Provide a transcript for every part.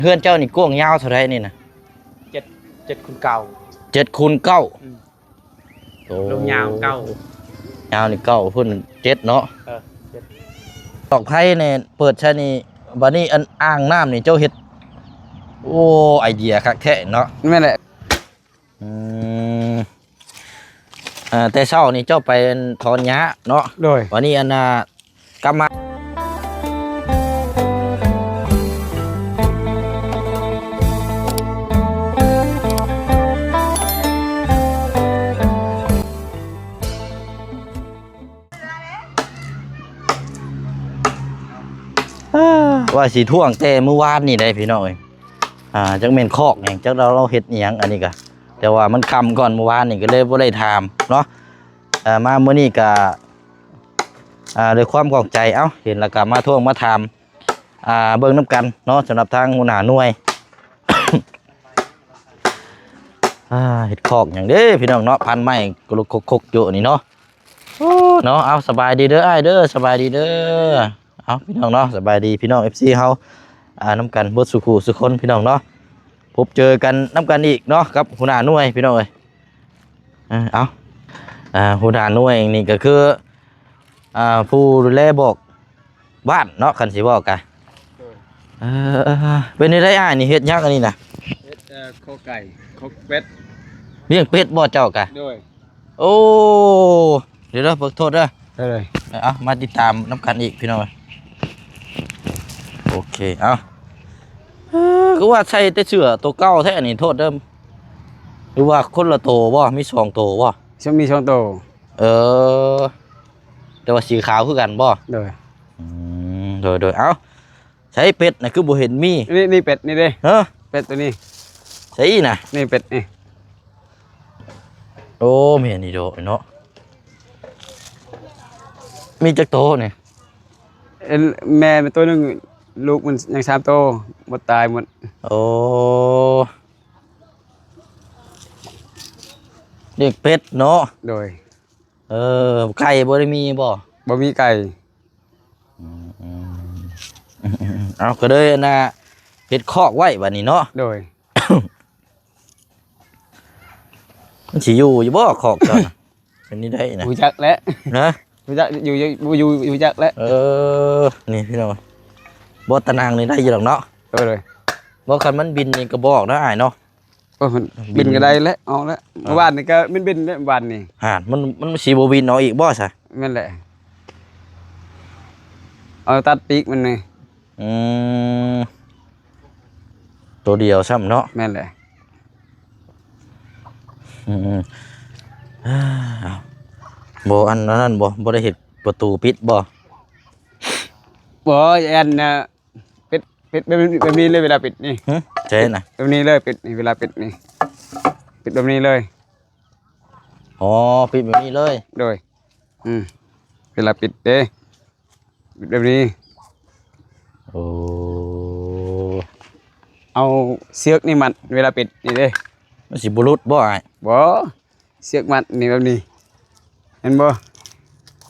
ເຮືອນເຈົ້ານີ້ກວ້າງຍາວເທົ່າໃດນີ້ນະ? ເຈັດ ເຈັດຄູນເກົ້າ ເຈັດຄູນເກົ້າ. ອືມ ໂອ້ ລວມຍາວເກົ້າ ຍາວນີ້ເກົ້າ ພຸ້ນເຈັດເນາະ. ເອີ ເຈັດ ດອກໄຟນີ້ເປີດໃສ່ນີ້ ບາດນີ້ອັນອ່າງນ້ຳນີ້ເຈົ້າເຮັດ ໂອ້ ໄອເດຍຄັກແທ້ເນາະ. ແມ່ນແຫຼະ. ອືມ ເອີ ແຕ່ເຊົ້ານີ້ເຈົ້າໄປຖອນຫຍ້າເນາະ. ໂດຍ. ບາດນີ້ອັນນ່າ ກັບມາ ວ່າຊິທ້ວງແຕ່ມື້ວານນີ້ໄດ໋ພີ່ນ້ອງເອີຍ. ອ່າ ຈັກແມ່ນຄອກຫຍັງ ຈັກລາວ ລາວເຮັດອີ່ຫຍັງ ອັນນີ້ກະ ແຕ່ວ່າມັນຄ່ຳກ່ອນ ມື້ວານນີ້ກໍເລີຍບໍ່ໄດ້ຖາມເນາະ. ເອີ ມາມື້ນີ້ກະ ອ່າ ດ້ວຍຄວາມຂອບໃຈ ເອົ້າ ເຫັນແລ້ວກະມາທວງມາຖາມ ອ່າ ເບິ່ງນຳກັນເນາະ ສຳລັບທາງຫົວໜ້າໜ່ວຍ. ອ່າ ເຮັດຄອກຫຍັງເດ້ພີ່ນ້ອງເນາະ ພັນໄມ້ກະລຸກຄົກໆຢູ່ນີ້ເນາະ. ໂອ້ ເນາະ ເອົາ ສະບາຍດີເດີອ້າຍເດີ ສະບາຍດີເດີ. ເອົາ ພີ່ນ້ອງເນາະ ສະບາຍດີພີ່ນ້ອງເອັຟຊີເຮົາ ອ່າ ນຳກັນເບິດສູ່ຄູ່ສູ່ຄົນພີ່ນ້ອງເນາະ. ພົບເຈີກັນນຳກັນອີກເນາະ ກັບຫົວໜ້າໜ່ວຍພີ່ນ້ອງເອີຍ. ເອີ ເອົາ ອ່າ ຫົວໜ້າໜ່ວຍນີ້ກໍຄື ອ່າ ຜູ້ດູແລບອກບ້ານເນາະ ຄັນຊິເວົ້າກະ. ໂດຍ. ເອີ ເປັນຈັ່ງໃດອ້າຍນີ້ ເຮັດຫຍັງອັນນີ້ນະ? ເຮັດ ເອີ ຄອກໄກ່ ຄອກເປັດ. ລ້ຽງເປັດບໍ່ເຈົ້າກະ? ໂດຍ. ໂອ້ ດຽວເດີ ຂໍໂທດເດີ. ໂດຍ. ເອົາ ມາຕິດຕາມນຳກັນອີກພີ່ນ້ອງ. ໂອເຄ ເອົາ ຄືວ່າໃສ່ແຕ່ເສື້ອໂຕເກົ່າແທ້ນີ້ ໂທດເດີ. ຫຼືວ່າຄົນລະໂຕບໍ່? ມີສອງໂຕບໍ່? ມີສອງໂຕ. ເອີ ແຕ່ວ່າສີຂາວຄືກັນບໍ່? ໂດຍ. ອືມ ໂດຍໆ ເອົ້າ ໃສເປັດນະ ຄືບໍ່ເຫັນມີ? ນີ້ ນີ້ເປັດນີ້ເດ້. ຮະ? ເປັດໂຕນີ້. ໃສນະ? ນີ້ເປັດນີ້. ໂອ້ ແມ່ນອີ່ໂດເນາະ. ມີຈັກໂຕນີ້? ເອີ ແມ່ມັນໂຕໜຶ່ງ ລູກມັນຍັງສາມໂຕ ໝົດຕາຍໝົດ. ໂອ້ ລ້ຽງເປັດເນາະ. ໂດຍ. ເອີ ໄກ່ບໍ່ໄດ້ມີບໍ່? ບໍ່ມີໄກ່. ອືມ ເອົາ ກໍເລີຍອັນນ່າ ເຮັດຄອກໄວ້ບາດນີ້ເນາະ. ໂດຍ. ມັນຊິຢູ່ຢູ່ບໍ່ຄອກເຈົ້ານະ? ເປັນນີ້ໄດ້ນະ ຮູ້ຈັກແຫຼະ. ຮະ? ຮູ້ຈັກ ຢູ່ ຢູ່ ຢູ່ ຮູ້ຈັກແຫຼະ. ເອີ ນີ້ພີ່ນ້ອງ ບໍ່ຕາໜ່າງນີ້ໄດ້ຢູ່ດອກເນາະ. ເອີ ໂດຍ. ບໍ່ ຄັນມັນບິນນີ້ກໍບອກນະອ້າຍເນາະ. ໂອ້ຍ ມັນບິນ ບິນກໍໄດ້ແຫຼະ ອອກແລ້ວ. ອ່າ ເມື່ອວານນີ້ກໍມັນບິນແລ້ວ ວານນີ້. ຫາ ມັນ ມັນຊິບໍ່ບິນອອກອີກບໍ່ຊະ? ແມ່ນແຫຼະ ເອົາຕັດປີກມັນນີ້. ອືມ ໂຕດຽວຊ້ຳເນາະ. ແມ່ນແຫຼະ. ອືມ ບໍ່ ອັນນັ້ນບໍ່ ບໍ່ໄດ້ເຮັດປະຕູປິດບໍ່? ບໍ່ ອັນນ່າ ປິດ ປິດແບບ ແບບນີ້ເລີຍ ເວລາປິດນີ້. ຫຶ? ໃຊ່ນະ ປິດແບບນີ້ເລີຍ ປິດນີ້ ເວລາປິດນີ້ ປິດແບບນີ້ເລີຍ. ອໍ ປິດແບບນີ້ເລີຍ. ໂດຍ. ອືມ ເວລາປິດເດ້ ປິດແບບນີ້. ໂອ້ ເອົາເຊືອກນີ້ມັດ ເວລາປິດນີ້ເດ້. ມັນຊິບໍ່ຫຼຸດບໍ່ອ້າຍ? ບໍ່ ເຊືອກມັດນີ້ແບບນີ້ ເຫັນບໍ່?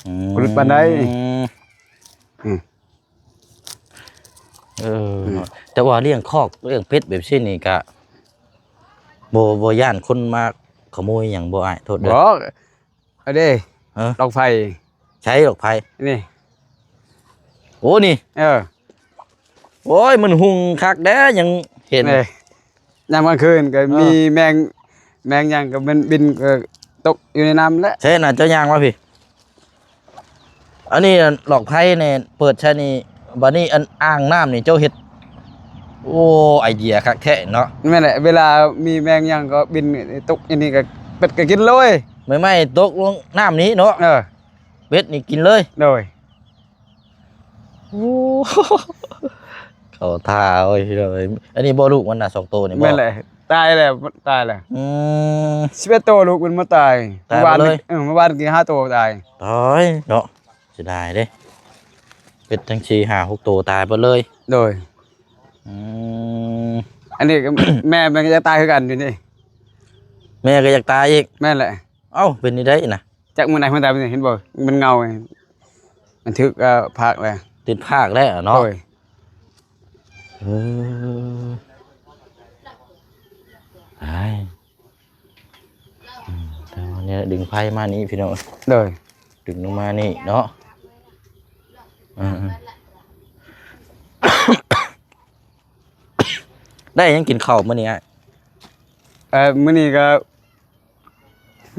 ອືມ ບໍ່ຫຼຸດປານໃດ. ອືມ ເອີ ອືມ ເນາະ ແຕ່ວ່າລ້ຽງຄອກລ້ຽງເປັດແບບຊີ້ນີ້ກະ ບໍ່ ບໍ່ຢ້ານຄົນມາຂະໂມຍຫຍັງບໍ່ອ້າຍ? ໂທດເດີ. ບໍ່ ອັນເດ້ ຮະ? ດອກໄຟ. ໃສດອກໄຟ? ນີ້. ໂອ້ ນີ້. ເອີ. ໂອ້ຍ ມັນຮຸ່ງຄັກແດ່ ຍັງເຫັນ. ນີ້ ຍາມກາງຄືນກໍ ເອີ ມີແມງ ແມງຫຍັງກໍມັນບິນ ກໍຕົກຢູ່ໃນນ້ຳແຫຼະ. ໃສນະ ເຈົ້າຍ່າງມາພີ້. ອັນນີ້ດອກໄຟນີ້ເປີດໃສ່ນີ້ ບາດນີ້ອັນອ່າງນ້ຳນີ້ເຈົ້າເຮັດ ໂອ້ ໄອເດຍຄັກແທ້ເນາະ. ແມ່ນແຫຼະ ເວລາມີແມງຫຍັງກໍບິນຕົກອັນນີ້ກໍ ເປັດກໍກິນເລີຍ. ໃໝ່ໆຕົກລົງນ້ຳນີ້ເນາະ. ເອີ ເປັດນີ້ກິນເລີຍ. ໂດຍ. ໂອ້ ເຂົ້າທ່າເວີຍພີ່ນ້ອງເອີຍ. ອັນນີ້ບໍ່ລູກມັນນະ ສອງໂຕນີ້ບໍ່? ແມ່ນແຫຼະ ຕາຍແລ້ວ ຕາຍແລ້ວ. ອືມ ສິບເອັດໂຕ ລູກມັນໝົດຕາຍ. ຕາຍໝົດເລີຍ? ເມື່ອວານນີ້ ເອີ ເມື່ອວານນີ້ຫ້າໂຕຕາຍ. ຕາຍເນາະ ເສຍດາຍເດ້ ເປັດທັງສີ່ຫ້າຫົກໂຕຕາຍເບິດເລີຍ. ໂດຍ. ອືມ ອັນນີ້ກໍ ແມ່ມັນກໍຢາກຕາຍຄືກັນຢູ່ນີ້. ແມ່ກໍຢາກຕາຍອີກ? ແມ່ນແຫຼະ. ເອົ້າ ເປັນຈັ່ງໃດນະ? ຈັກມື້ໃດມັນຕາຍ ເຫັນບໍ່ ມັນເຫງົາ ມັນຖືກ ເອີ ພາກແລ້ວ ຕິດພາກແລ້ວເນາະ. ໂດຍ. ເອີ ດຶງໄຟມານີ້ພີ່ນ້ອງ. ໂດຍ. ດຶງລົງມານີ້ເນາະ. ເອີ ໄດ້ຫຍັງກິນເຂົ້າມື້ນີ້ອ້າຍ? ເອີ ມື້ນີ້ກໍ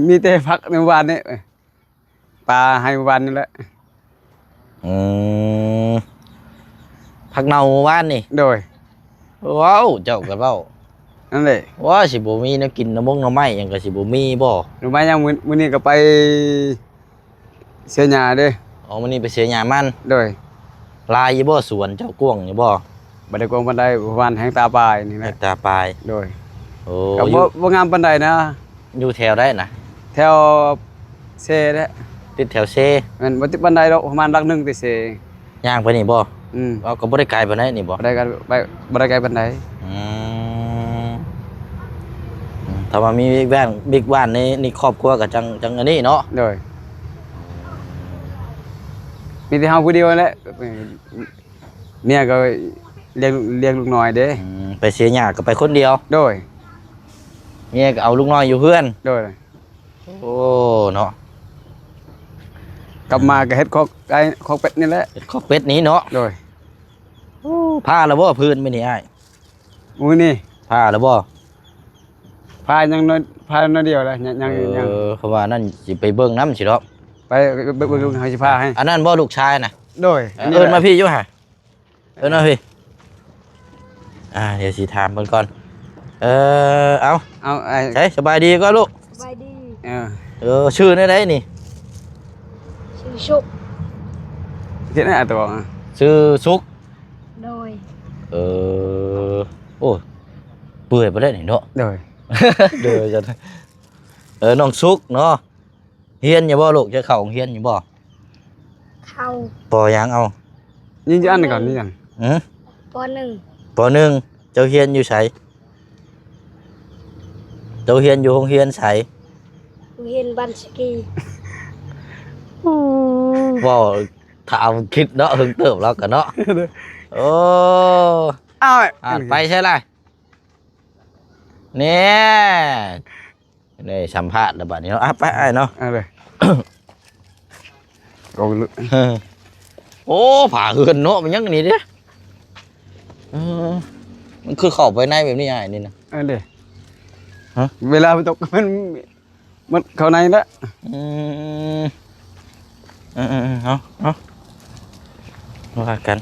ມີແຕ່ຜັກໃນວານນີ້ ປາໃຫ້ວານນີ້ແຫຼະ. ອືມ ຜັກເນົ່າວານນີ້? ໂດຍ. ເວົ້າ ເຈົ້າກໍເວົ້າ ນັ້ນແຫຼະ. ວ່າຊິບໍ່ມີແນວກິນ ໜໍ່ມົງໜໍ່ໄມ້ຫຍັງກໍຊິບໍ່ມີບໍ່? ໜໍ່ໄມ້ຫຍັງ ມື້ ມື້ນີ້ກໍໄປເສຍຫຍ້າເດ້. ອໍ ມື້ນີ້ໄປເສຍຫຍ້າມັນ. ໂດຍ. ຫຼາຍຢູ່ບໍ່ ສວນເຈົ້າກວ້າງຢູ່ບໍ່? ບໍ່ໄດ້ກວ້າງປານໃດ ປະມານແຮັກຕາປາຍນີ້ແຫຼະ. ແຮັກຕາປາຍ. ໂດຍ. ໂອ້ ກໍບໍ່ ຢູ່ ບໍ່ງາມປານໃດນະ. ຢູ່ແຖວໃດນະ? ແຖວເຊແຫຼະ. ຕິດແຖວເຊ. ແມ່ນ ບໍ່ຕິດປານໃດດອກ ປະມານຫຼັກໜຶ່ງຕິດເຊ. ຍ່າງໄປນີ້ບໍ່? ອືມ. ເອົາ ກໍບໍ່ໄດ້ໄກປານໃດນີ້ບໍ່? ບໍ່ໄດ້ໄກ ໄປ ບໍ່ໄດ້ໄກປານໃດ. ອືມ ອືມ ຖ້າວ່າມີວິກວານ ວິກວານໃນ ໃນຄອບຄົວກໍຈັ່ງ ຈັ່ງອັນນີ້ເນາະ. ໂດຍ. ມີແຕ່ເຮົາຜູ້ດຽວແຫຼະ ເມຍກໍລ້ຽງ ລ້ຽງລູກນ້ອຍເດ້. ອືມ ໄປເສຍຫຍ້າກໍໄປຄົນດຽວ. ໂດຍ. ເມຍກໍເອົາລູກນ້ອຍຢູ່ເຮືອນ. ໂດຍ. ໂອ້ ເນາະ ກັບມາກໍເຮັດຄອກໄກ່ ຄອກເປັດນີ້ແຫຼະ. ເຮັດຄອກເປັດນີ້ເນາະ. ໂດຍ. ໂອ້ ຜ່າແລ້ວບໍ່ພື້ນມື້ນີ້ອ້າຍ? ມື້ນີ້ຜ່າແລ້ວບໍ່? ຜ່າຍັງໜ້ອຍ ຜ່າໜ້ອຍດຽວແຫຼະ ຍັງ ຍັງ ເອີ ຍັງ ເພາະວ່ານັ້ນຊິໄປເບິ່ງນຳຊິດອກ. ໄປ ໄປເບິ່ງ ເຮົາຊິຜ່າໃຫ້. ອັນນັ້ນບໍ່ ລູກຊາຍນະ? ໂດຍ. ເອີ້ນມາພີ້ຢູ່ຫະ. ເອີ ເນາະພີ່ ອ່າ ດຽວຊິຖາມເພິ່ນກ່ອນ. ເອີ ເອົາ ເອົາ ໃສ ສະບາຍດີກ່ອນລູກ. ສະບາຍດີ. ເອີ ເອີ ຊື່ແນວໃດນີ້? ຊື່ສຸກ. ເຮັດຫຍັງຕົວ? ຊື່ສຸກ. ໂດຍ. ເອີ ໂອ້ ເປື່ອຍບໍ່ໄດ້ນີ້ເນາະ. ໂດຍ ໂດຍ. ເອີ ນ້ອງສຸກເນາະ. ຮຽນຢູ່ບໍ່ລູກ? ຈະເຂົ້າໂຮງຮຽນຢູ່ບໍ່? ເຂົ້າ. ປໍຫຍັງເອົາ? ຍິງຈັກອັນກ່ອນ ຍິງຫຍັງ? ຫື? ປໍໜຶ່ງ. ປໍໜຶ່ງ. ເຈົ້າຮຽນຢູ່ໃສ? ເຈົ້າຮຽນຢູ່ໂຮງຮຽນໃສ? ໂຮງຮຽນບ້ານສະກີ. ເວົ້າຖາມຄິດເນາະ ເຫິງເຕີບລາວກໍເນາະ. ໂອ້ ອ້າວ ອ່າ ໄປໃສລະ? ແນ່ ໄດ້ສຳພາດແລ້ວບັດນີ້ເນາະ. ອ່ະ ໄປອ້າຍເນາະ. ເອົາເລີຍ ໂອ້ ຝາເຮືອນເນາະ ມັນຍັງອັນນີ້ເດ້. ເອີ ມັນຄືເຂົ້າໄປໃນແບບນີ້ອ້າຍ ນີ້ນະ. ເອີ ເດ້. ຮະ? ເວລາມັນຕົກ ມັນ ມັນເຂົ້າໃນລະ. ອືມ ເອີໆໆ ເອົາ ເອົາ ວ່າກັນ.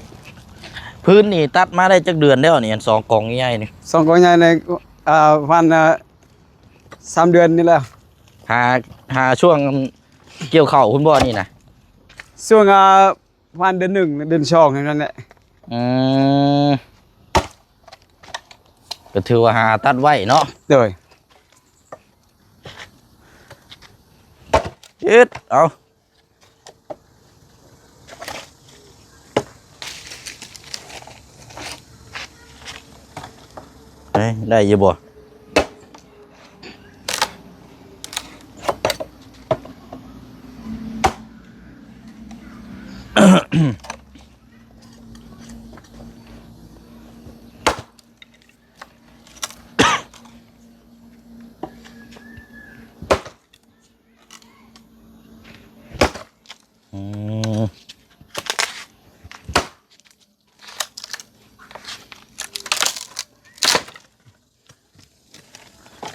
ພື້ນນີ້ຕັດມາໄດ້ຈັກເດືອນແລ້ວນີ້ ອັນສອງກອງໃຫຍ່ໆນີ້? ສອງກອງໃຫຍ່ໃນ ອ່າ ປະມານ ອ່າ ສາມເດືອນນີ້ແຫຼະ. ຫາ ຫາຊ່ວງກ່ຽວເຂົ້າພຸ້ນບໍ່ນີ້ນະ? ຊ່ວງ ອ່າ ປະມານເດືອນໜຶ່ງ ເດືອນສອງນັ້ນແຫຼະ. ອືມ ກໍຖືວ່າຫາຕັດໄວ້ເນາະ. ໂດຍ. ເຮັດ ເອົາ ໄດ້ ໄດ້ຢູ່ບໍ່? ອືມ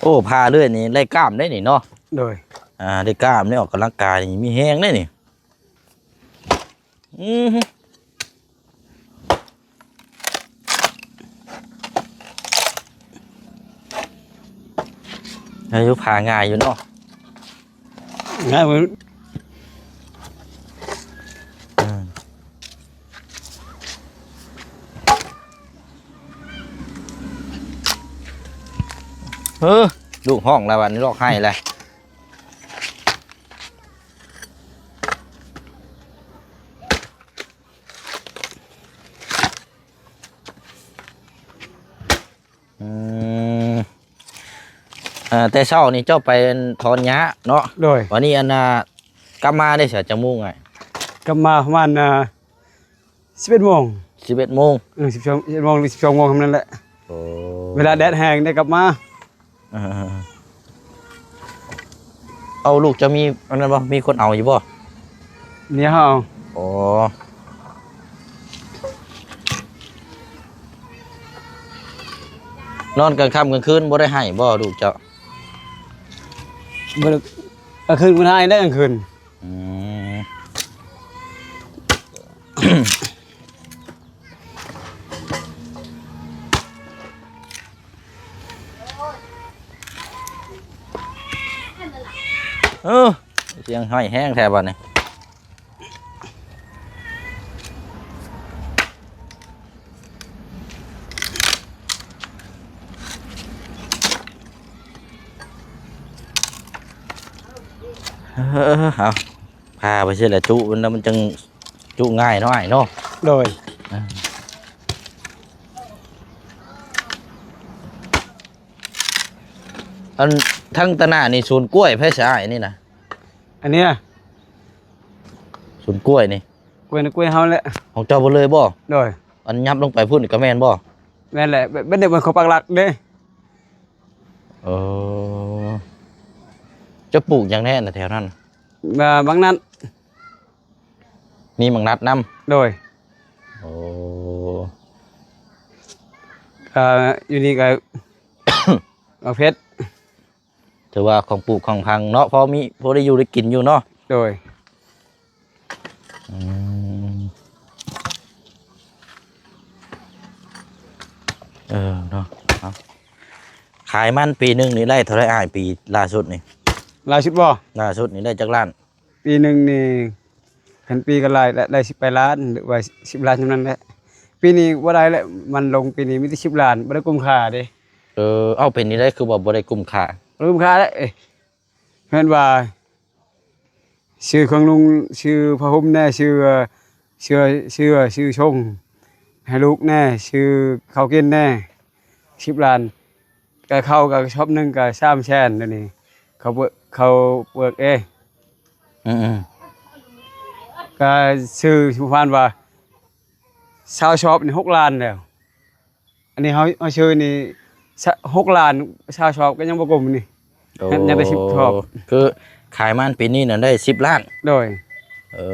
ໂອ້ ຜ່າເລື້ອຍນີ້ໄດ້ກ້າມໄດ໋ນີ້ເນາະ. ໂດຍ. ອ່າ ໄດ້ກ້າມ ໄດ້ອອກກຳລັງກາຍ ມີແຮງໄດ໋ນີ້. ອືມ ອາຍຸຜ່າງ່າຍຢູ່ເນາະ. ງ່າຍເວີ້ຍ. ອືມ ເອີ ລູກຮ້ອງແລ້ວ ບັດນີ້ຮ້ອງໄຫ້ແລ້ວ. ອືມ ເອີ ແຕ່ເຊົ້ານີ້ເຈົ້າໄປຖອນຫຍ້າເນາະ. ໂດຍ. ວັນນີ້ອັນນ່າ ກັບມາໄດ້ສະຈັກໂມງອ້າຍ? ກັບມາປະມານ ອ່າ ສິບເອັດໂມງ. ສິບເອັດໂມງ. ເອີ ສິບສອງ ສິບເອັດໂມງ ຫຼື ສິບສອງໂມງ ເທົ່ານັ້ນແຫຼະ. ໂອ້ ເວລາແດດແຮງໄດ້ກັບມາ. ເອີ ເອົາ ລູກເຈົ້າມີອັນນັ້ນບໍ່? ມີຄົນເອົາຢູ່ບໍ່? ເມຍເຮົາເອົາ. ອໍ ນອນກາງຄ່ຳກາງຄືນບໍ່ໄດ້ໄຫ້ບໍ່ລູກເຈົ້າ? ບໍ່ໄດ້ ກາງຄືນບໍ່ໄດ້ໄຫ້ເດ້ ກາງຄືນ. ອືມ ເອີ ສຽງຫ້ອຍແຮງແທ້ບັດນີ້. ເອີ ເອົາ ຜ່າໄປຊິລະ ຈຸມັນ ມັນຈັ່ງຈຸງ່າຍເນາະອ້າຍເນາະ. ໂດຍ ເອີ ອັນທາງຕາໜ້ານີ້ສວນກ້ວຍໃຜສະອ້າຍ ອັນນີ້ນະ? ອັນເນີ້ຍ ສວນກ້ວຍນີ້ ກ້ວຍນະ ກ້ວຍເຮົາແຫຼະ. ຂອງເຈົ້າເບິດເລີຍບໍ່? ໂດຍ ອັນຫຍັບລົງໄປພຸ້ນກໍແມ່ນບໍ່? ແມ່ນແຫຼະ ແບບ ແບບນີ້ມັນເຂົາປັກຫຼັກເດ້. ເອີ ເຈົ້າປູກຫຍັງແດ່ນະແຖວນັ້ນ? ເອີ ບັກນັດ ມີບັກນັດນຳ. ໂດຍ ໂອ້ ເອີ ຢູ່ນີ້ກໍ ບັກເຜັດ ຖືວ່າຂອງປູກຂອງຝັງເນາະ ພໍມີ ພໍໄດ້ຢູ່ໄດ້ກິນຢູ່ເນາະ. ໂດຍ ອືມ ເອີ ເນາະ ເອົາ ຂາຍມັນປີໜຶ່ງນີ້ໄດ້ເທົ່າໃດອ້າຍ? ປີລ່າສຸດນີ້ ລ່າສຸດບໍ່? ລ່າສຸດນີ້ໄດ້ຈັກລ້ານ? ປີໜຶ່ງນີ້ ຄັນປີກໍຫຼາຍແຫຼະ ໄດ້ສິບປາຍລ້ານ ຫຼືວ່າສິບລ້ານ ສ່ຳນັ້ນແຫຼະ. ປີນີ້ບໍ່ໄດ້ແຫຼະ ມັນລົງປີນີ້ມີແຕ່ສິບລ້ານ ບໍ່ໄດ້ກຸ້ມຄ່າເດ້. ເອີ ເອົ້າ ເປັນຈັ່ງໃດຄືວ່າບໍ່ໄດ້ກຸ້ມຄ່າ? ບໍ່ໄດ້ກຸ້ມຄ່າແຫຼະ ເອີ ແມ່ນວ່າ ຊື້ເຄື່ອງນຸ່ງ ຊື້ຜ້າຫົ່ມແດ່ ຊື້ ເສື້ອ ເສື້ອ ຊື້ຊົງໃຫ້ລູກແດ່ ຊື້ເຂົ້າກິນແດ່ ສິບລ້ານ. ກະເຂົ້າກະສອບໜຶ່ງກະສາມແສນ ດຽວນີ້ເຂົ້າເປີກ ເຂົ້າເປີກເອ. ອືມໆ ກະຊື້ປະມານວ່າຊາວສອບນີ້ຫົກລ້ານແລ້ວ. ອັນນີ້ເຮົາ ເຮົາຊື້ນີ້ ສະ ຫົກລ້ານ ຊາວສອບກໍຍັງບໍ່ກຸ້ມນີ້. ໂອ້ ຍັງ ຍັງໄດ້ສິບສອບ. ຄືຂາຍມັນປີນີ້ນະໄດ້ສິບລ້ານ. ໂດຍ ເອີ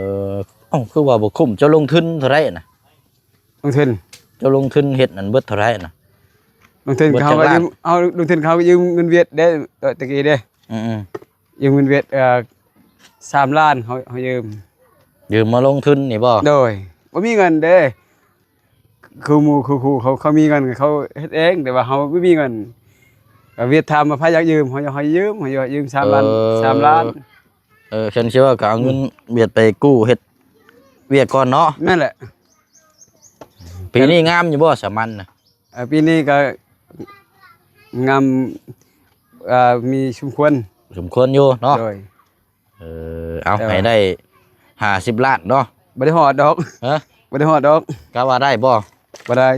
ເອົ້າ ຄືວ່າບໍ່ຄຸ້ມ? ເຈົ້າລົງທຶນເທົ່າໃດນະ? ລົງທຶນ ເຈົ້າລົງທຶນເຮັດນັ້ນເບິດເທົ່າໃດນະ? ລົງທຶນ ເຮົາກໍຢືມ ເຮົາລົງທຶນ ເຮົາກໍຢືມເງິນຫວຽດເດ້ ແຕ່ກີ້ເດ້. ອືມໆ ຢືມເງິນຫວຽດ ເອີ ສາມລ້ານ ເຮົາ ເຮົາຢືມ ຢືມມາລົງທຶນນີ້ບໍ່? ໂດຍ ບໍ່ມີເງິນເດ້. ຄືໝູ່ຄືຄູ່ເຂົາ ເຂົາມີເງິນເຂົາເຮັດເອງ ແຕ່ວ່າເຮົາບໍ່ມີເງິນ. ຫວຽດຖາມວ່າໃຜຢາກຢືມ ເຮົາ ເຮົາຢືມ ເຮົາຢືມສາມລ້ານ. ເອີ ສາມລ້ານ. ເອີ ຄັນຊິວ່າກໍເອົາເງິນຫວຽດໄປກູ້ເຮັດວຽກກ່ອນເນາະ. ແມ່ນແຫຼະ. ປີນີ້ງາມຢູ່ບໍ່ສະມັນນະ? ເອີ ປີນີ້ກໍງາມ ເອີ ມີສົມຄວນ ສົມຄວນຢູ່ເນາະ. ໂດຍ ເອີ ເອົາ ແຕ່ວ່າໃຫ້ໄດ້ຫ້າສິບລ້ານເນາະ. ບໍ່ໄດ້ຮອດດອກ. ຮະ? ບໍ່ໄດ້ຮອດດອກ. ກະວ່າໄດ້ບໍ່? ບໍ່ໄດ້.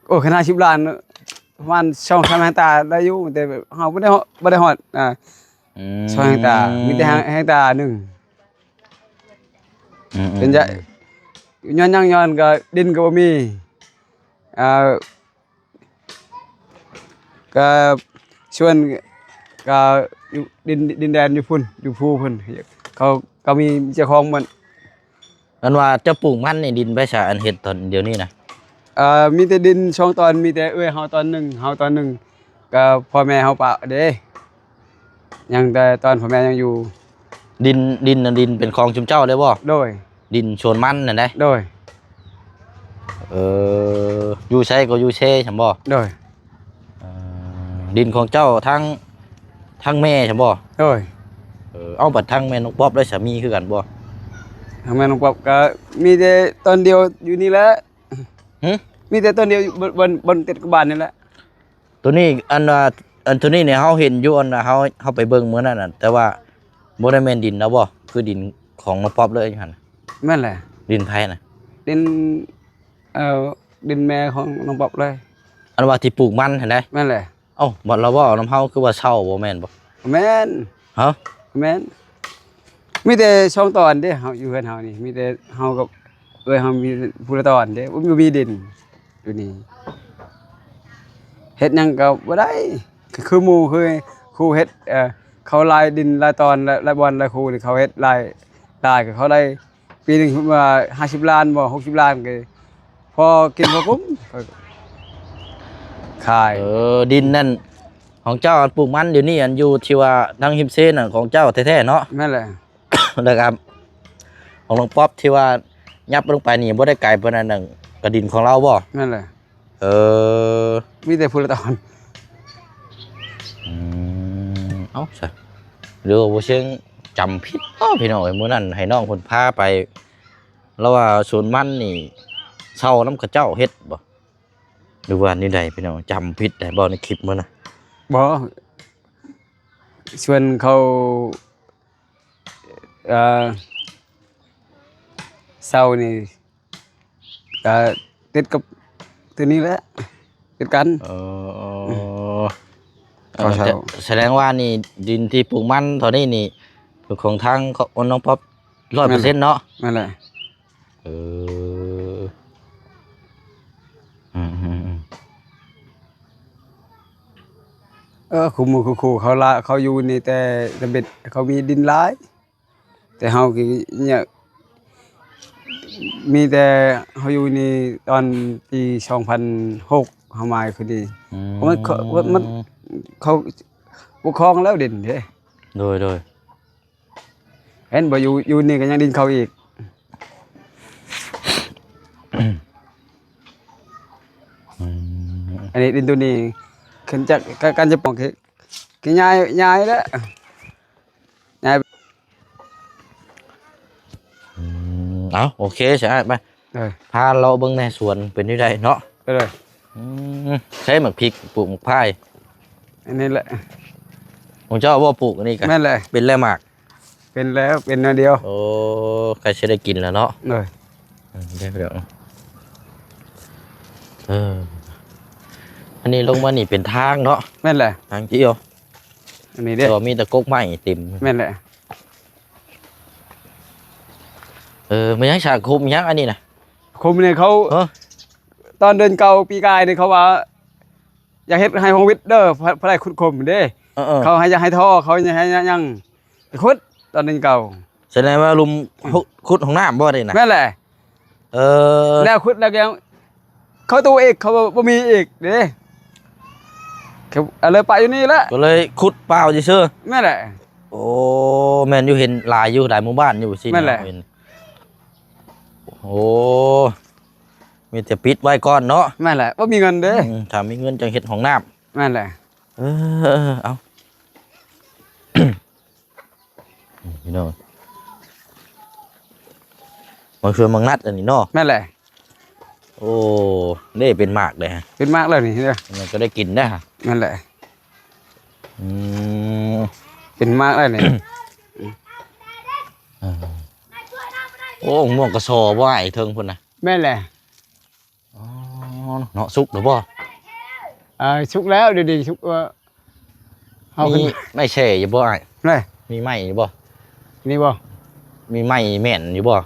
ໂອ້ ຄັນຫ້າສິບລ້ານ ປະມານສອງສາມເຮັກຕາໄດ້ຢູ່ ແຕ່ເຮົາບໍ່ໄດ້ຮອດ ບໍ່ໄດ້ຮອດ ອ່າ ອືມ ສອງເຮັກຕາ ມີແຕ່ເຮັກຕາໜຶ່ງ. ອືມໆ ເປັນຫຍັງ ອືມ ຍ້ອນຫຍັງ? ຍ້ອນກໍດິນກໍບໍ່ມີ ອ່າ ກໍສ່ວນ ກໍຢູ່ດິນ ດິນແດນຢູ່ພຸ້ນ ຢູ່ພູພຸ້ນ ເຂົາກໍມີເຈົ້າຂອງໝົດ. ອັນວ່າເຈົ້າປູກມັນນີ້ ດິນໃຜສາ ອັນເຮັດຕອນດຽວນີ້ນະ? ເອີ ມີແຕ່ດິນສອງຕອນ ມີແຕ່ເອື້ອຍເຮົາຕອນໜຶ່ງ ເຮົາຕອນໜຶ່ງ ກໍພໍ່ແມ່ເຮົາປະເດ້ ຍັງແຕ່ຕອນພໍ່ແມ່ຍັງຢູ່. ດິນ ດິນນະ ດິນເປັນຂອງຊຸມເຈົ້າເລີຍບໍ່? ໂດຍ ດິນສວນມັນນັ້ນເດ້. ໂດຍ ເອີ ຢູ່ໃສກໍຢູ່ເຊຊັ້ນບໍ່? ໂດຍ ເອີ ດິນຂອງເຈົ້າທັງ ທັງແມ່ຊັ້ນບໍ່? ໂດຍ ເອີ ເອົາ ບັດທັງແມ່ນ້ອງປອບໄດ້ສາມີຄືກັນບໍ່? ທັງແມ່ນ້ອງປອບກໍມີແຕ່ຕອນດຽວຢູ່ນີ້ແຫຼະ. ຫຶ? ມີແຕ່ຕອນດຽວຢູ່ ບ່ອນ ບ່ອນ ບ່ອນຕິດກັບບ້ານນີ້ແຫຼະ. ໂຕນີ້ ອັນວ່າ ອັນໂຕນີ້ນີ້ເຮົາເຫັນຢູ່ ອັນວ່າເຮົາ ເຮົາໄປເບິ່ງມື້ນັ້ນນະ ແຕ່ວ່າບໍ່ໄດ້ແມ່ນດິນລາວບໍ່? ຄືດິນຂອງນ້ອງປອບເລີຍຫັ້ນ. ແມ່ນແຫຼະ. ດິນໃຜນະ? ດິນ ເອີ ດິນແມ່ຂອງນ້ອງປອບເລີຍ. ອັນວ່າທີ່ປູກມັນຫັ້ນໃດ? ແມ່ນແຫຼະ. ເອົ້າ ບັດລາວເວົ້ານຳເຮົາຄືວ່າເຊົ່າບໍ່ແມ່ນບໍ່? ແມ່ນ. ຮະ? ແມ່ນ. ມີແຕ່ສອງຕອນເດ້ ເຮົາຢູ່ເຮືອນເຮົານີ້ ມີແຕ່ເຮົາກັບເອື້ອຍເຮົາມີຜູ້ລະຕອນເດ້ ບໍ່ມີ ບໍ່ມີດິນຢູ່ນີ້ ເຮັດຫຍັງກໍບໍ່ໄດ້ ຄືໝູ່ ຄື ຄືເຮັດ ເອີ ເຂົາຫຼາຍດິນຫຼາຍຕອນ ຫຼາຍ ຫຼາຍບ່ອນຫຼາຍຄູ່ນີ້ ເຂົາເຮັດຫຼາຍ ຫຼາຍກໍເຂົາໄດ້ປີໜຶ່ງ ສົມມຸດວ່າຫ້າສິບລ້ານບໍ່ ຫົກສິບລ້ານ ກໍພໍກິນພໍກຸ້ມ ຂາຍ. ເອີ ດິນນັ້ນຂອງເຈົ້າ ອັນປູກມັນຢູ່ນີ້ ອັນຢູ່ທີ່ວ່າທາງຮິມເຊນັ້ນຂອງເຈົ້າແທ້ໆເນາະ? ແມ່ນແຫຼະ. ແລ້ວກໍຂອງນ້ອງປັອບທີ່ວ່າຫຍັບລົງໄປນີ້ ບໍ່ໄດ້ໄກປານນັ້ນນະ ກໍດິນຂອງລາວບໍ່? ແມ່ນແຫຼະ. ເອີ ມີແຕ່ຜູ້ລະຕອນ. ອືມ ເອົ້າ ຊະ ຫຼືວ່າບໍ່ເຊີງຈຳຜິດເນາະ ພີ່ນ້ອງເອີຍ. ມື້ນັ້ນໃຫ້ນ້ອງເພິ່ນພາໄປ ລາວວ່າສວນມັນນີ້ເຊົ່ານຳເຂົາເຈົ້າເຮັດບໍ່ ຫຼືວ່າແນວໃດ ພີ່ນ້ອງ? ຈຳຜິດໄດ້ບໍ່ໃນຄລິບມື້ນະ? ບໍ່ ສວນເຂົາ ເອີ ເຊົ່ານີ້ ກໍຕິດກັບຕົວນີ້ແຫຼະ ຕິດກັນ. ເອີ ອືມ ເອີ ເຂົາເຊົ່າ. ສະ ສະແດງວ່ານີ້ດິນທີ່ປູກມັນເທົ່ານີ້ນີ້ ເປັນຂອງທາງ ຂອງນ້ອງປັອບ ຮ້ອຍເປີເຊັນເນາະ? ແມ່ນແຫຼະ. ເອີ ອືມ ອືມ ອືມ ເອີ ຄູ່ໝູ່ຄູ່ຄູ່ເຂົາລະ ເຂົາຢູ່ນີ້ແຕ່ ແຕ່ເບັດ ເຂົາມີດິນຫຼາຍ ແຕ່ເຮົາກໍຍັງ ມີແຕ່ເຮົາຢູ່ນີ້ຕອນປີສອງພັນຫົກ ເຮົາມາຢູ່ນີ້. ອືມ ເພາະມັນ ເຂົາ ມັນ ເຂົາປົກຄອງແລ້ວດິນເດ້. ໂດຍ ໂດຍ. ເຫັນບໍ່ ຢູ່ ຢູ່ນີ້ກໍຍັງດິນເຂົາອີກ. ອືມ ອັນນີ້ດິນຕົວນີ້ ຂຶ້ນຈາກ ການ ການຈະປອງ ຄື ຄືຍ້າຍ ຍ້າຍແລ້ວ ຍ້າຍ. ອືມ ເອົາ ໂອເຄ ຊະ ອ້າຍ ໄປ ເອີ ພາເລາະເບິ່ງແດ່ສວນເປັນຈັ່ງໃດເນາະ. ໄປເລີຍ. ອືມ ໃຊ້ໝາກພິກ ປູກໝາກພາຍ ອັນນີ້ແຫຼະ. ຂອງເຈົ້າບໍ່ ປູກອັນນີ້ກະ? ແມ່ນແຫຼະ. ເປັນແລ້ວໝາກ? ເປັນແລ້ວ ເປັນໜ້ອຍດຽວ. ໂອ້ ໃກ້ຊິໄດ້ກິນແລ້ວເນາະ. ໂດຍ. ເອີ ເດີ ເດີ ເອີ ອັນນີ້ລົງມານີ້ເປັນທາງເນາະ. ແມ່ນແຫຼະ. ທາງດຽວ ອັນນີ້ເດ້ ແຕ່ວ່າມີແຕ່ກົກໄມ້ເຕັມ. ແມ່ນແຫຼະ. ເອີ ແມ່ນຫຍັງສາ ຂຸມຫຍັງອັນນີ້ນະ? ຂຸມນີ້ເຂົາ ເອີ ຕອນເດືອນເກົ້າປີກາຍນີ້ ເຂົາວ່າຢາກເຮັດໃຫ້ໂຮງວິດເດີ ພະ ພະໄດ້ຂຸດຂຸມເດ້. ເອີ ເອີ ເຂົາໃຫ້ ຢາກໃຫ້ທໍ່ ເຂົາຢາກໃຫ້ຫຍັງ ໄປຂຸດຕອນໜຶ່ງເກົ່າ. ສະແດງວ່າຫຼຸມ ອືມ ຂຸດ ຂຸດຫ້ອງນ້ຳບໍ່ນີ້ນະ? ແມ່ນແຫຼະ. ເອີ ແລ້ວຂຸດແລ້ວກໍຍັງ ເຂົາໂຕອີກ ເຂົາບໍ່ ບໍ່ມີອີກເດ້ ກໍເລີຍປະຢູ່ນີ້ແຫຼະ ກໍເລີຍຂຸດເປົ່າຊື່ໆ. ແມ່ນແຫຼະ. ໂອ້ ແມ່ນຢູ່ ເຫັນຫຼາຍຢູ່ ຫຼາຍໝູ່ບ້ານຢູ່ຊີ້. ແມ່ນແຫຼະ. ເຫັນ ໂອ້ ມີແຕ່ປິດໄວ້ກ່ອນເນາະ. ແມ່ນແຫຼະ ບໍ່ມີເງິນເດ້. ອືມ ຖ້າມີເງິນຈັ່ງເຮັດຫ້ອງນ້ຳ. ແມ່ນແຫຼະ. ເອີ ເອີ ເອົາ ນີ້ພີ່ນ້ອງ ໝາກຊວນໝາກນັດອັນນີ້ເນາະ. ແມ່ນແຫຼະ. ໂອ້ ເດ້ ເປັນໝາກເດ້ ເປັນໝາກແລ້ວນີ້ເດີ ມັນກໍໄດ້ກິນໄດ້. ແມ່ນແຫຼະ. ອືມ ເປັນໝາກແລ້ວນີ້. ເອີ ໂອ້ ມ່ວງກະສໍບໍ່ອ້າຍ ເທິງພຸ້ນນະ? ແມ່ນແຫຼະ. ອໍ ເນາະ ສຸກແລ້ວບໍ່? ເອີ ສຸກແລ້ວ ດຽວນີ້ສຸກ. ເອີ ເອົາ ມີໄມ້ແສ່ຢູ່ບໍ່ອ້າຍ? ແມ່ນ ມີໄມ້ຢູ່ບໍ່? ນີ້ບໍ່? ມີໄມ້ແມ່ນຢູ່ບໍ່?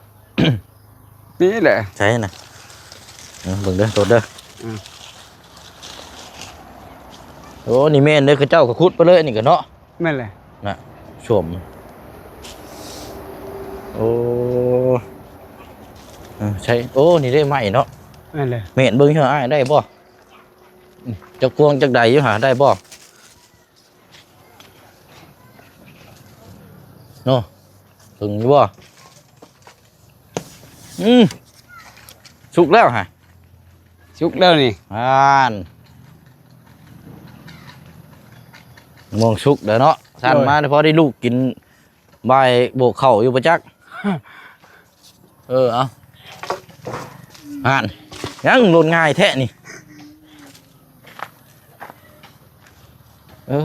ນີ້ແຫຼະ. ໃສ່ນະ ເອີ ເບິ່ງເດີ ໂທດເດີ. ອືມ ໂອ້ ນີ້ແມ່ນເດີ ເຂົາເຈົ້າກໍຂຸດໄປເລີຍ ອັນນີ້ກໍເນາະ. ແມ່ນແຫຼະ. ນະ ຊວມ ໂອ້ ເອີ ໃສ່ ໂອ້ ນີ້ເດ້ໄມ້ເນາະ. ແມ່ນແຫຼະ. ແມ່ນ ເບິ່ງເທື່ອອ້າຍ ໄດ້ບໍ່? ອືມ ຈັກພວງຈັກໃດຢູ່ຫາ ໄດ້ບໍ່? ເນາະ ເບິ່ງຢູ່ບໍ່? ອືມ ສຸກແລ້ວຫະ ສຸກແລ້ວນີ້. ອ່ານ ມ່ວງສຸກແລ້ວເນາະ ຊັ້ນ ໂອ້ຍ ມາ ພໍໄດ້ລູກກິນ ບ່າຍໂບກເຂົ້າຢູ່ປະຈັກ. ເອີ ເອົາ ຫັ້ນ ຍັງຫຼົ່ນງ່າຍແທ້ນີ້. ເອີ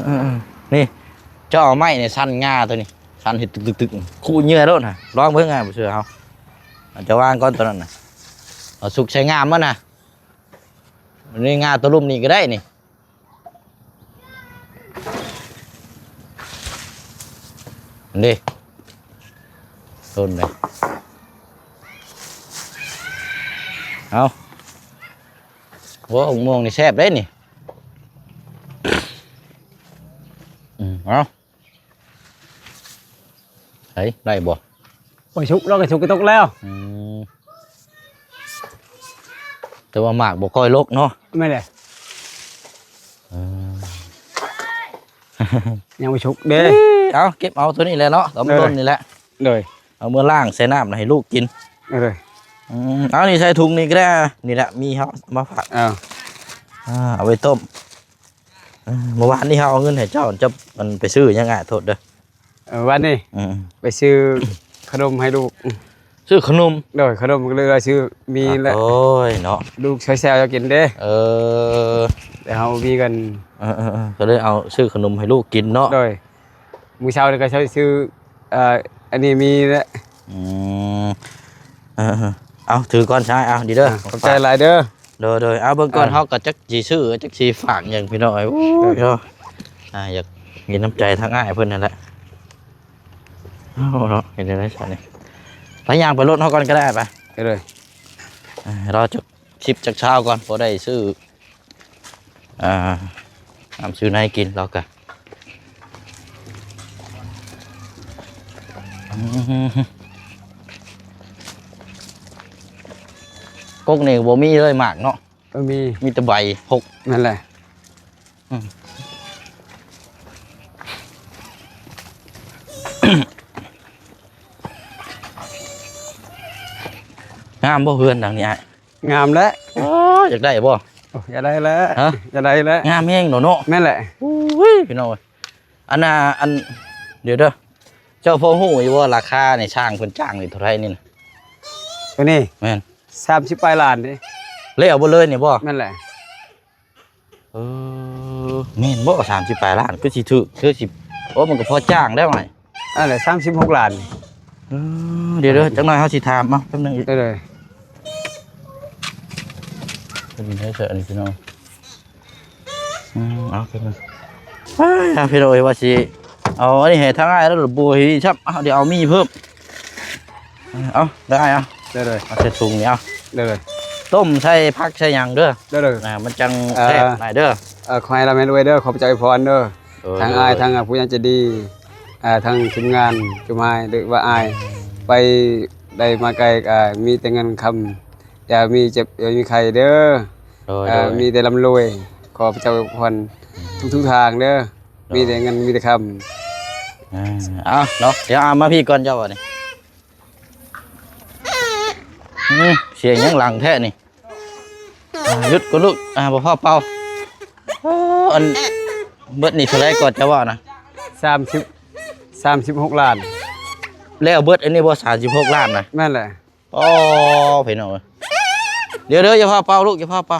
ເອີ ນີ້ ເຈົ້າເອົາໄມ້ນີ້ສັ່ນງາໂຕນີ້ ສັ່ນເຮັດຕຶກໆໆ ຂູດເຫຍື່ອໂລດນະ ລອງເບິ່ງ ອ້າຍ ບໍ່ເຊື່ອເຮົາ. ເອົາ ເຈົ້າວາງກ່ອນໂຕນັ້ນນະ ເອົາສຸກໃສ່ງາມັນນະ. ນີ້ງາໂຕລຸ່ມນີ້ກໍໄດ້ນີ້. ນີ້ ຕົ້ນນີ້ ເອົາ ໂອ້ ໝາກມ່ວງນີ້ແຊບເດ້ນີ້. ເອົາ ໄດ້ບໍ່? ບໍ່ສຸກ ລອກກະສຸກກະຕົກແລ້ວ. ອືມ ແຕ່ວ່າໝາກບໍ່ຄ່ອຍລົກເນາະ. ແມ່ນແຫຼະ. ເອີ ຍັງບໍ່ສຸກເດ້. ເອົາ ເກັບເອົາໂຕນີ້ແຫຼະເນາະ ຕອນມັນ ເອີ ຫຼົ່ນນີ້ແຫຼະ. ໂດຍ ເອົາເມືອລ້າງໃສ່ນ້ຳໃຫ້ລູກກິນ. ເອີ ອືມ ເອົານີ້ໃສ່ຖົງນີ້ກໍໄດ້. ນີ້ແຫຼະ ມີເຮົາມາຝາກ. ເອົາ ອ່າ ເອົາໄວ້ຕົ້ມ. ເອີ ເມື່ອວານນີ້ເຮົາເອົາເງິນໃຫ້ເຈົ້າ ເຈົ້າອັນໄປຊື້ຫຍັງອ້າຍ ໂທດເດີ. ເອີ ວານນີ້ ອືມ ໄປຊື້ຂະໜົມໃຫ້ລູກ. ຊື້ຂະໜົມ? ໂດຍ ຂະໜົມກໍເລີຍວ່າຊື້ມີແຫຼະ. ໂອ້ຍເນາະ ລູກຊ່ອຍແຊວເຈົ້າກິນເດ້. ເອີ ແຕ່ເຮົາມີເງິນ. ເອີໆໆ ກໍເລີຍເອົາຊື້ຂະໜົມໃຫ້ລູກກິນເນາະ. ໂດຍ ມື້ເຊົ້ານີ້ກໍໃຊ້ຊື້ ເອີ ອັນນີ້ມີແຫຼະ. ອືມ ເອີໆ ເອົາ ຖືກ່ອນຊາຍ ເອົາ ດີເດີ ອ່າ ຂອບໃຈຫຼາຍເດີ. ໂດຍໆ ເອົາເບິ່ງກ່ອນ ອ່າ ເຮົາກໍຈັກຊິຊື້ ຈັກຊິຝາກຫຍັງ ພີ່ນ້ອງເອີຍ. ໂອ້ຍ ໂດຍ ເນາະ ອ່າ ຢາກມີນ້ຳໃຈທາງອ້າຍເພິ່ນນັ້ນແຫຼະ. ເອົາເນາະ ເຮັດແນວໃດຊະນີ້ ໄປຍ່າງໄປລົດເຮົາກ່ອນກໍໄດ້ ໄປ. ໂດຍ ອ່າ ລໍຈັກສິບຈັກຊາວກ່ອນ ພໍໄດ້ຊື້ ອ່າ ນ້ຳຊື້ໃນກິນລາວກະ. ອືມ ກົກນີ້ບໍ່ມີເລີຍໝາກເນາະ. ບໍ່ມີ ມີແຕ່ໃບຫົກ. ນັ້ນແຫຼະ. ອືມ ງາມບໍ່ເຮືອນຫຼັງນີ້ອ້າຍ? ງາມແຫຼະ. ໂອ້ ຢາກໄດ້ບໍ່? ໂອ້ ຢາກໄດ້ແຫຼະ. ຮະ? ຢາກໄດ້ແຫຼະ. ງາມແຮງເນາະ. ແມ່ນແຫຼະ. ໂອ້ຍ ພີ່ນ້ອງເອີຍ ອັນນ່າ ອັນ ດຽວເດີ ເຈົ້າພໍຮູ້ຢູ່ບໍ່ ລາຄານີ້ ຊ່າງເພິ່ນຈ້າງນີ້ເທົ່າໃດນີ້ນະ? ໂຕນີ້? ແມ່ນ. ສາມສິບປາຍລ້ານເດ້. ແລ້ວເບິດເລີຍນີ້ບໍ່? ແມ່ນແຫຼະ. ເອີ ແມ່ນບໍ່ ສາມສິບປາຍລ້ານ ຄືຊິຖືກ ຄືຊິ ໂອ້ ມັນກໍພໍຈ້າງແລ້ວ. ອັນນັ້ນສາມສິບຫົກລ້ານ. ເອີ ດຽວໆ ຈັກໜ້ອຍເຮົາຊິຖາມເອົາ ແປັບໜຶ່ງອີກ. ເອີ ເປັນໄດເຊີອັນນີ້ພີ່ນ້ອງ. ອືມ ເອົາ ແປັບໜຶ່ງ. ເອີຍ ພີ່ນ້ອງເອີຍ ວ່າຊິເອົາອັນນີ້ໃຫ້ທາງອ້າຍແລ້ວບໍ່ເຫັນຊ້ຳ. ເອົາ ດຽວເອົາມີເພີ່ມ. ເອົາ ໄດ້ເອົາ ໄດ້ເລີຍ ເອົາໃສ່ຖົງນີ້ ເອົາ ໄດ້ເລີຍ. ຕົ້ມໃສ່ຜັກໃສ່ຫຍັງເດີ ໄດ້ເລີຍ ອ່າ ມັນຈັ່ງແຊບຫຼາຍເດີ. ເອີ ຂໍໃຫ້ລ່ຳໃຫ້ລວຍເດີ ຂໍພະເຈົ້າອວຍພອນເດີ. ໂດຍ ທາງອ້າຍ ໂດຍ ທາງຜູ້ໃຫຍ່ໃຈດີ ອ່າ ທາງທີມງານຈຸມາຍ ຫຼືວ່າອ້າຍ ໄປໃດມາໄກ ອ່າ ມີແຕ່ເງິນຄຳ ຢ່າມີເຈັບຢ່າມີໄຂ້ເດີ. ໂດຍ ອ່າ ໂດຍ ມີແຕ່ລ່ຳລວຍ ຂໍພະເຈົ້າອວຍພອນທຸກໆທາງເດີ. ໂດຍ ມີແຕ່ເງິນມີແຕ່ຄຳ. ອ່າ ເອົາເນາະ ດຽວເອົາມາພີ້ກ່ອນເຈົ້າ ບາດນີ້. ອືມ ສຽງຫຍັງຫຼັງແທ້ນີ້? ອ່າ ຢຸດກ່ອນລູກ ອ່າ ບໍ່ຟ້າວເປົ່າ. ເອີ ອັນເບິດນີ້ເທົ່າໃດກໍຈະວ່ານະ? ສາມສິບ ສາມສິບຫົກລ້ານ. ແລ້ວເບິດອັນນີ້ບໍ່ ສາມສິບຫົກລ້ານນະ? ແມ່ນແຫຼະ. ໂອ້ ພີ່ນ້ອງເອີຍ ດຽວໆ ຢ່າຟ້າວເປົ່າລູກ ຢ່າຟ້າວເປົ່າ.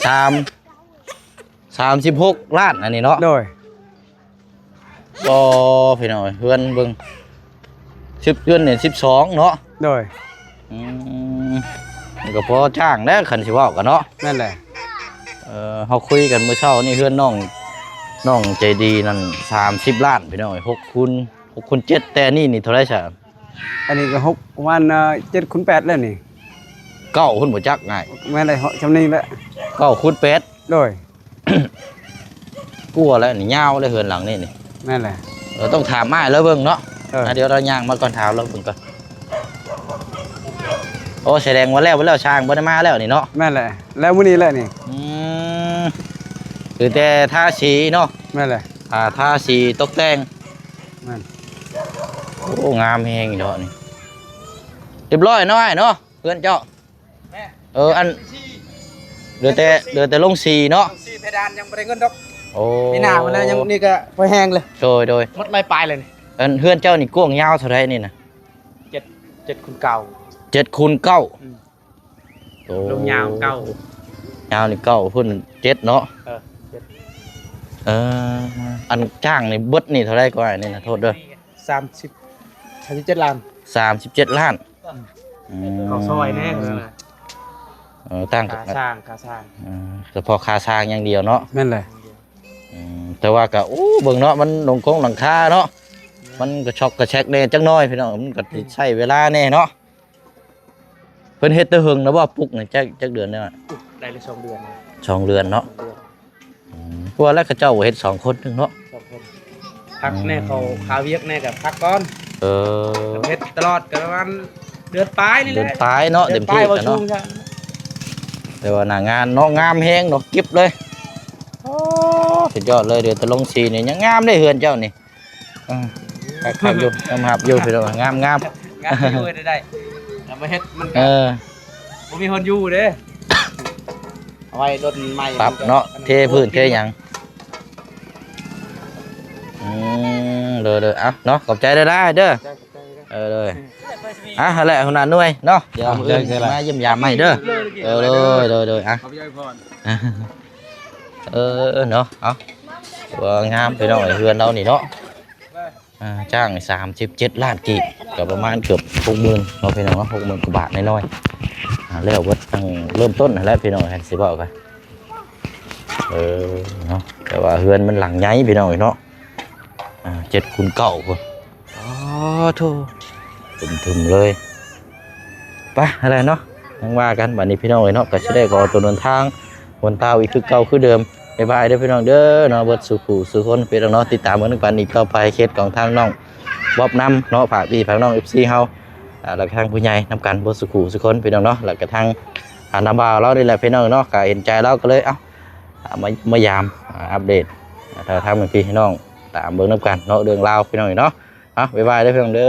ສາມ ສາມສິບຫົກລ້ານອັນນີ້ເນາະ. ໂດຍ. ບໍ່ ພີ່ນ້ອງເອີຍ ເຮືອນເບິ່ງ ສິບ ເດືອນນີ້ສິບສອງເນາະ. ໂດຍ. ອືມ ມັນກໍພໍຈ້າງແຫຼະ ຄັນຊິເວົ້າກັນເນາະ. ແມ່ນແຫຼະ. ເອີ ເຮົາຄຸຍກັນມື້ເຊົ້ານີ້ ເຮືອນນ້ອງ ນ້ອງໃຈດີນັ້ນ ສາມສິບລ້ານ ພີ່ນ້ອງເອີຍ ຫົກຄູນ ຫົກຄູນເຈັດ ແຕ່ນີ້ນີ້ເທົ່າໃດຊະ? ອັນນີ້ກໍຫົກ ປະມານ ເອີ ເຈັດຄູນແປດແລ້ວນີ້. ເກົ້າພຸ້ນບໍ່ຈັກ ງ່າຍ. ແມ່ນແຫຼະ ເຫາະ ຊ່ຳນີ້ແຫຼະ ເກົ້າຄູນແປດ. ໂດຍ. ກວ່າແລ້ວນີ້ ຍາວເລີຍເຮືອນຫຼັງນີ້ນີ້. ແມ່ນແຫຼະ. ເອີ ຕ້ອງຖາມອ້າຍລາວເບິ່ງເນາະ. ເອີ ອ່າ ດຽວລາວຍ່າງມາກ່ອນ ຖາມລາວເບິ່ງກ່ອນ. ໂອ້ ສະແດງວ່າແລ້ວ ແລ້ວ ຊ່າງບໍ່ໄດ້ມາແລ້ວນີ້ເນາະ. ແມ່ນແຫຼະ ແລ້ວມື້ນີ້ແຫຼະນີ້. ອືມ ຄືແຕ່ທາສີເນາະ. ແມ່ນແຫຼະ. ອ່າ ທາສີຕົກແຕ່ງ. ແມ່ນ. ໂອ້ ງາມແຮງເນາະນີ້ ຮຽບຮ້ອຍເນາະອ້າຍເນາະ ເຮືອນເຈົ້າ. ແມ່ນ. ເອີ ອັນ ເຫຼືອແຕ່ ເຫຼືອແຕ່ລົງສີເນາະ. ລົງສີ ເພດານຍັງບໍ່ໄດ້ເງິນດອກ. ໂອ້ ປີໜ້າພຸ້ນແຫຼະ ຍັງ ນີ້ກໍພໍແຮງເລີຍ. ໂດຍ ໂດຍ. ໝົດຮ້ອຍປາຍເລີຍນີ້. ອັນເຮືອນເຈົ້ານີ້ກວ້າງຍາວເທົ່າໃດນີ້ນະ? ເຈັດ ເຈັດຄູນເກົ້າ. ເຈັດຄູນເກົ້າ. ອືມ. ໂອ້ ລົງຍາວເກົ້າ ຍາວນີ້ເກົ້າ ພຸ້ນເຈັດເນາະ. ເອີ ເຈັດ. ເອີ ອັນຈ້າງນີ້ເບິດນີ້ເທົ່າໃດກໍອ້າຍນີ້ນະ? ໂທດເດີ. ສາມສິບ ສາມສິບເຈັດລ້ານ. ສາມສິບເຈັດລ້ານ. ອືມ. ອືມ ເຂົ້າຊອຍແດ່. ເອີ ຕັ້ງ ຄ່າສ້າງ ຄ່າສ້າງ. ເອີ ສະເພາະຄ່າສ້າງຢ່າງດຽວເນາະ. ແມ່ນແຫຼະ. ອືມ ແຕ່ວ່າກໍ ໂອ້ ເບິ່ງເນາະ ມັນລົງໂຄງຫຼັງຄາເນາະ. ມັນກະຊອກກະແຊກແດ່ຈັກໜ້ອຍ ພີ່ນ້ອງ ມັນກໍຊິໃຊ້ເວລາແດ່ເນາະ. ເພິ່ນເຮັດແຕ່ເຫິງແລ້ວບໍ່? ປຸກນີ້ຈັກ ຈັກເດືອນແລ້ວ? ໄດ້ລະສອງເດືອນ. ສອງເດືອນເນາະ. ສອງເດືອນ. ອືມ ຄືວ່າແລ້ວເຂົາເຈົ້າເຮັດສອງຄົນໜຶ່ງເນາະ. ສອງຄົນ. ພັກແດ່ ອືມ ເຂົາຄາວຽກແດ່ກໍພັກກ່ອນ. ເອີ ກໍເຮັດຕະຫຼອດ ກໍປະມານເດືອນປາຍນີ້ແຫຼະ ເດືອນປາຍເນາະ ເດືອນປາຍ ເຕັມທີ່ ບໍ່ ແລ້ວເນາະ ສູງຊັ້ນ. ແຕ່ວ່າໜ້າງານເນາະ ງາມແຮງເນາະ ເກັບເລີຍ. ໂອ້ ສຸດຍອດເລີຍ ເດືອນຕະລົງສີ່ນີ້ຍັງງາມເດ້ເຮືອນເຈົ້ານີ້. ເອີ ຄັກໆຢູ່ ຍອມຮັບຢູ່ພີ່ນ້ອງ ງາມໆ ງາມຢູ່ ເຮັດໄດ້ ແລ້ວມາເຮັດມັນກໍ ເອີ ບໍ່ມີຄົນຢູ່ເດ້ ເອົາໄວ້ດົນໃໝ່ ປັບເນາະ ເທພື້ນເທຫຍັງ. ອືມ ໂດຍໆ ເອົາເນາະ ຂອບໃຈຫຼາຍໆເດີ. ເອີ ໂດຍ ອ່ະ ຫັ້ນແຫຼະ ຫົວໜ້າໜ່ວຍເນາະ ດຽວມື້ອື່ນຊິມາຢ້ຽມຢາມໃໝ່ເດີ. ເອີ ໂດຍໆ ອ່ະ ຂອບໃຈພອນ. ເອີ ເນາະ ເອົາ ວ່າງາມພີ່ນ້ອງເອີຍ ເຮືອນລາວນີ້ເນາະ. ອ່າ ຈ້າງສາມສິບເຈັດລ້ານກີບ ກໍປະມານເກືອບຫົກໝື່ນເນາະ ພີ່ນ້ອງເນາະ ຫົກໝື່ນກວ່າບາດນ້ອຍໆ. ອ່າ ແລ້ວເບິດ ຕັ້ງເລີ່ມຕົ້ນຫັ້ນແຫຼະພີ່ນ້ອງ ຄັນຊິເວົ້າກໍ ເອີ ເນາະ ແຕ່ວ່າເຮືອນມັນຫຼັງໃຫຍ່ພີ່ນ້ອງເອີຍເນາະ. ອ່າ ເຈັດຄູນເກົ້າພຸ້ນ ອໍ ໂທ້ ຕຶມໆເລີຍ. ໄປ ຫັ້ນແຫຼະເນາະ ຍັງວ່າກັນ ບັດນີ້ພີ່ນ້ອງເອີຍເນາະ ກໍຊິໄດ້ຂໍຕົວເດີນທາງ ຫົນຕ່າວອີກຄືເກົ່າຄືເດີມ. ບາຍບາຍເດີພີ່ນ້ອງເດີເນາະ ເບິດສູ່ຜູ້ສູ່ຄົນ ພີ່ນ້ອງເນາະ ຕິດຕາມເບິ່ງນຳກັນອີກຕໍ່ໄປ ເຂດຂອງທາງນ້ອງບອບນຳເນາະ ຝາກພີ່ຝາກນ້ອງ ເອັຟຊີ ເຮົາ ອ່າ ແລ້ວກໍທາງຜູ້ໃຫຍ່ນຳກັນ ເບິດສູ່ຜູ້ສູ່ຄົນ ພີ່ນ້ອງເນາະ ແລ້ວກໍທາງ ອ່າ ນ້າບ່າວລາວນີ້ແຫຼະ ພີ່ນ້ອງເນາະ ກໍເຫັນໃຈລາວ ກໍເລີຍ ເອົ້າ ອ່າ ມາ ມາຢາມ ອ່າ ອັບເດດ ອ່າ ຖ່າຍທຳໃຫ້ພີ່ນ້ອງຕາມເບິ່ງນຳກັນເນາະ ເລື່ອງລາວ ພີ່ນ້ອງເນາະ. ເອົ້າ ບາຍບາຍເດີພີ່ນ້ອງເດີ.